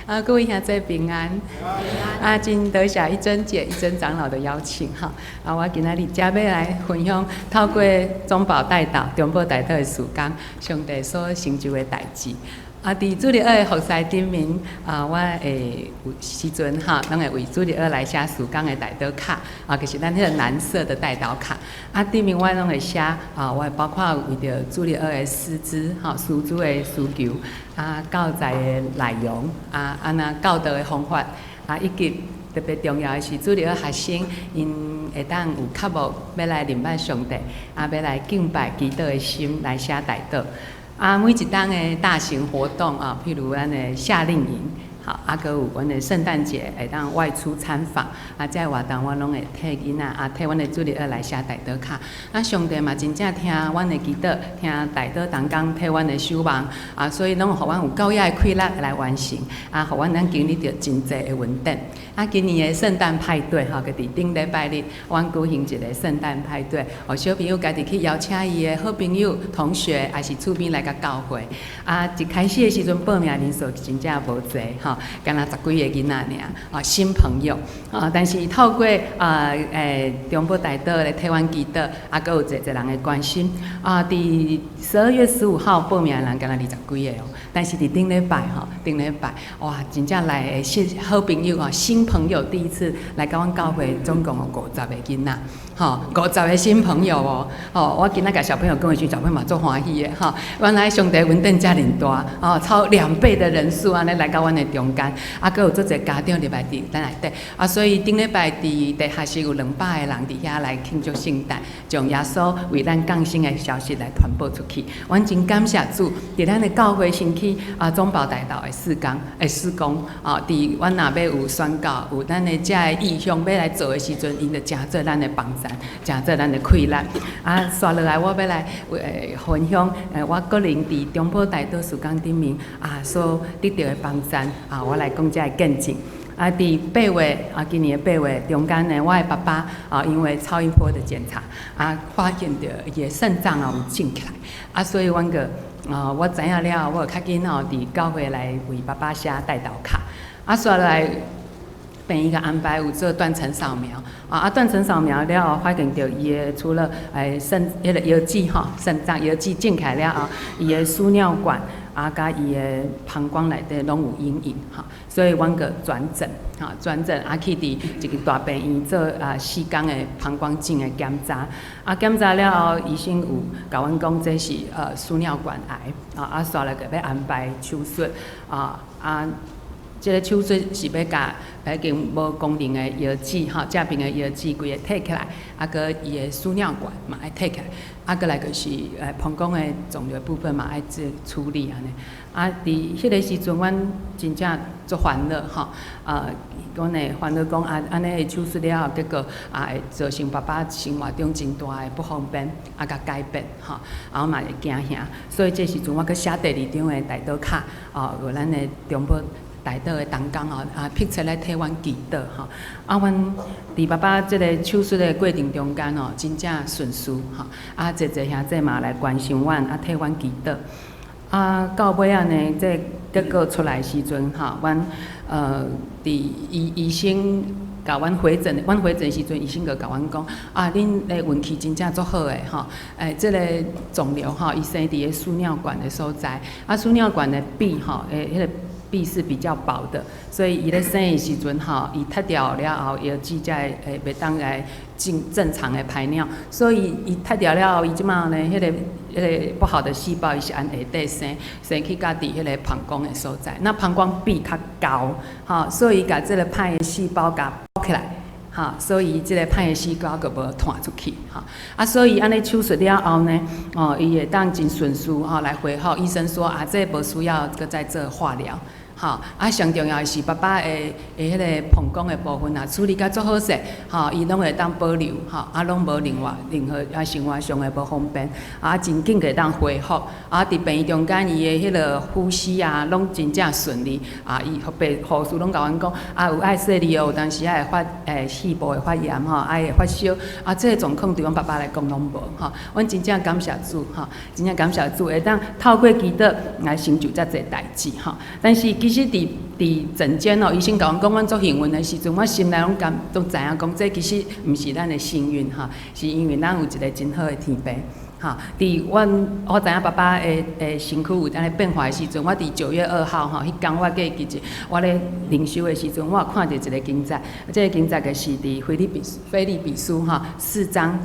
啊，各位兄弟平安。啊，真多謝一珍姐、一珍長老的邀請哈。啊，我今仔日遮欲來分享透過中保代禱、中保代禱的事工，上帝所成就的代誌。啊，佇主日學的服侍頂面，啊，我會有時陣哈，攏會為主日學來寫事工的代禱卡，啊，就是咱彼个藍色的代禱卡。啊，頂面我攏會寫，啊，我會包括為著主日學的師資，吼，師資的需求，啊，教材的內容，啊，按怎教導的方法，啊，以及特別重要的是主日學學生，𪜶會當有渴慕欲來認捌上帝，啊，欲來敬拜祈禱的心來寫代禱。啊，每一冬的大型活動啊，譬如咱的夏令營，好，啊，閣有阮的聖誕節會當外出參訪，啊，這个活動我攏會替囡仔啊，替阮的主日學來寫代禱卡。啊，上帝嘛真正聽阮的祈禱，聽代禱同工替阮的守望，啊，所以攏予阮有夠額的氣力來完成，啊，予阮咱經歷著真濟的恩典。啊，今年的聖誕派對吼，閣佇頂禮拜日，阮舉行一個聖誕派對，予小朋友家己去邀請伊的好朋友、同學，抑是厝邊來佮教會。啊，一開始的時陣報名人數真正無濟吼，敢若十幾個囡仔爾，啊，新朋友。啊，但是透過啊，中保代禱來替阮祈禱，啊，閣有濟濟人的關心。啊，佇12月15號報名的人敢若20幾個哦，但是佇頂禮拜吼，頂禮拜哇，真正來的新好朋友哦，新朋友第一次來佮阮教會，總共有50個囡仔，吼，50個新朋友哦，吼，我今仔共小朋友講的時陣，小朋友嘛足歡喜的，吼，原來上帝恩典遮爾大，哦，超2倍的人數按呢來到阮的中間，啊，閣有足濟家長入來佇咱內底，啊，所以頂禮拜佇地下室有200個人佇遐來慶祝聖誕，將耶穌為咱降生的消息來傳播出去。阮真感謝主，佇咱的教會興起啊，中保代禱的事工的事工啊，佇阮若欲有宣教，有咱的這个異象欲來做的時陣，𪜶就誠做咱的幫贊，誠做咱的氣力。啊，紲落來我欲來分享，我個人佇中保代禱事工頂面啊所得著的幫贊啊，我來講這个見證。啊，佇8月啊，今年的8月中間呢，我的爸爸啊，因為超音波的檢查啊，發現著伊的腎臟啊有腫起來，啊，所以阮個啊，我知影了後，我就較緊吼，佇教會來為爸爸寫代禱卡。啊，紲落來病院共安排有做斷層掃描，啊，斷層掃描了後，發現著伊的除了腎彼个腰子吼，腎臟腰子腫起來了後，伊的輸尿管啊，佮伊的膀胱內底攏有陰影吼，所以阮閣轉診，吼，轉診啊去佇一个大病院做啊4工的膀胱鏡的檢查，啊檢查了後，醫生有共阮講這是輸尿管癌，啊紲來閣欲安排手術，啊。這个手術是欲共已經無功能的腰子吼，這邊的腰子規个提起來，啊，閣伊的輸尿管嘛愛提起來，啊，閣來就是膀胱的腫瘤部分嘛愛做處理按呢。啊，佇彼个時陣，阮真正足煩惱吼，啊，阮會煩惱講啊，按呢手術了後，結果啊會造成爸爸生活中真大的不方便，啊，佮改變吼，啊，我嘛會驚嚇，所以這時陣我閣寫第二張的代禱卡，哦，予咱的中保代禱的同工吼，啊，迫切來替阮祈禱吼。啊，阮佇爸爸這个手術的過程中間吼，真正順遂吼。啊，濟濟兄弟嘛來關心阮，啊，替阮祈禱。啊，到尾仔呢，這結果出來時陣吼，阮佇醫生共阮回診，阮回診時陣，醫生就共阮講，啊，恁的運氣真正足好的吼，這个腫瘤吼，伊生佇个輸尿管的所在，啊，輸尿管的壁吼，彼个壁是比較薄的，所以伊咧生的時陣吼，伊脫掉了後，腰子才會袂當來正正常的排尿，所以伊脫掉了後，伊這馬呢，彼個不好的細胞，伊是按下底生，生去佮佇彼个膀胱的所在，那膀胱壁較厚，吼，所以共這个歹的細胞共包起來，吼，所以這个歹的細胞就無湠出去，吼，啊，所以按呢手術了後呢，哦，伊會當真順遂吼來恢復。醫生說啊，這無需要閣再做化療。吼，啊，上重要的是爸爸的彼个膀胱的部分啊，處理甲足好勢，吼，伊攏會當保留，吼，啊，攏無另外任何啊生活上的無方便，啊，真緊會當恢復，啊，佇病院中間伊的彼个呼吸啊，攏真正順利，啊，伊病護士攏共阮講，啊，有愛細膩哦，有當時仔會發肺部會發炎吼，啊會發燒，啊，這个狀況對阮爸爸來講攏無，吼，阮真正感謝主，吼，真正感謝主會當透過祈禱來成就遮濟代誌，吼，但是其其實佇診間哦，醫生共阮講，阮足幸運的時陣，我心內攏感都知影講，這其實毋是咱的幸運吼，是因為咱有一個真好的天父。吼，佇阮我知影爸爸的身軀有按呢變化的時陣，我佇9月2號吼，彼工我閣會記得，我咧靈修的時陣，我有看著一個經節，這個經節就是佇腓立比書吼4章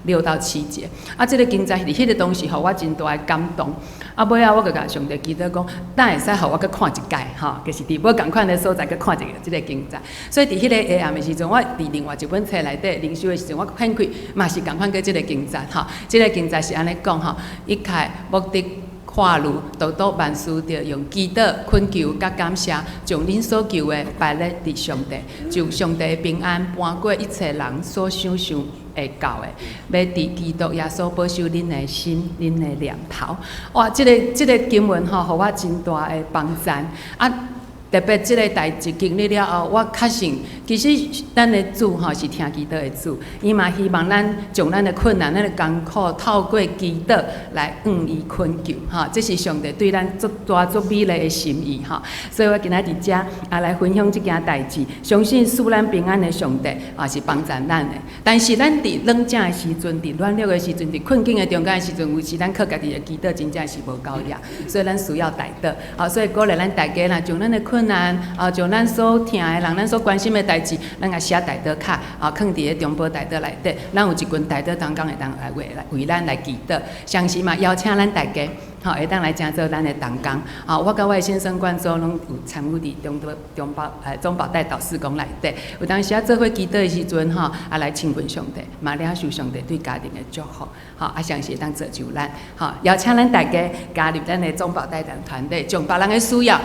6到7節。啊，這個經節佇彼個當時，予我真大的感動。啊，尾仔我閣共上帝祈禱講，敢會使予我閣看一擺吼，就是佇無仝款的所在閣看一個這個經節。所以佇彼個下暗的時陣，我佇另外一本冊內底靈修的時陣，我翻開嘛是仝款閣這個經節吼。這個經節是按呢講吼，一切莫得掛慮，獨獨萬事著用祈禱、懇求佮感謝，將恁所求的擺列佇上帝，就上帝平安搬過一切人所想象會到的，欲佇基督耶穌保守恁的心、恁的念頭。哇！這個經文吼，予我真大的幫贊啊！特別這個代誌經歷了後，我確信其實咱的主吼是聽祈禱的主，伊嘛希望咱將咱的困難、咱的艱苦透過祈禱來向伊懇求，吼，這是上帝對咱足大足美麗的心意，吼。所以我今仔佇遮啊來分享這件代誌，相信賜咱平安的上帝也是幫贊咱的。但是咱佇軟正的時陣、佇軟弱的時陣、佇困境的中間的時陣，有時咱靠家己的祈禱真正是無夠力，所以咱需要代禱。啊，所以鼓勵咱大家若將咱的困難啊，將咱所疼的人、咱所關心的代誌，咱共寫代禱卡啊，囥佇个中保代禱內底。咱有一群代禱同工會當來為咱來祈禱，同時嘛邀請咱大家，吼會當來成做咱的同工。啊，我佮我的先生冠祖攏有參與佇中保中保中保代禱事工內底。有當時啊做伙祈禱的時陣，吼啊來親近上帝，嘛領受上帝對家庭的祝福。吼啊，相信會當造就咱。吼，邀請咱大家加入咱的中保代禱團隊，將別人的需要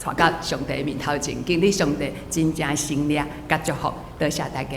帶到上帝面頭前，經歷上帝真正神蹟佮祝福，多謝大家。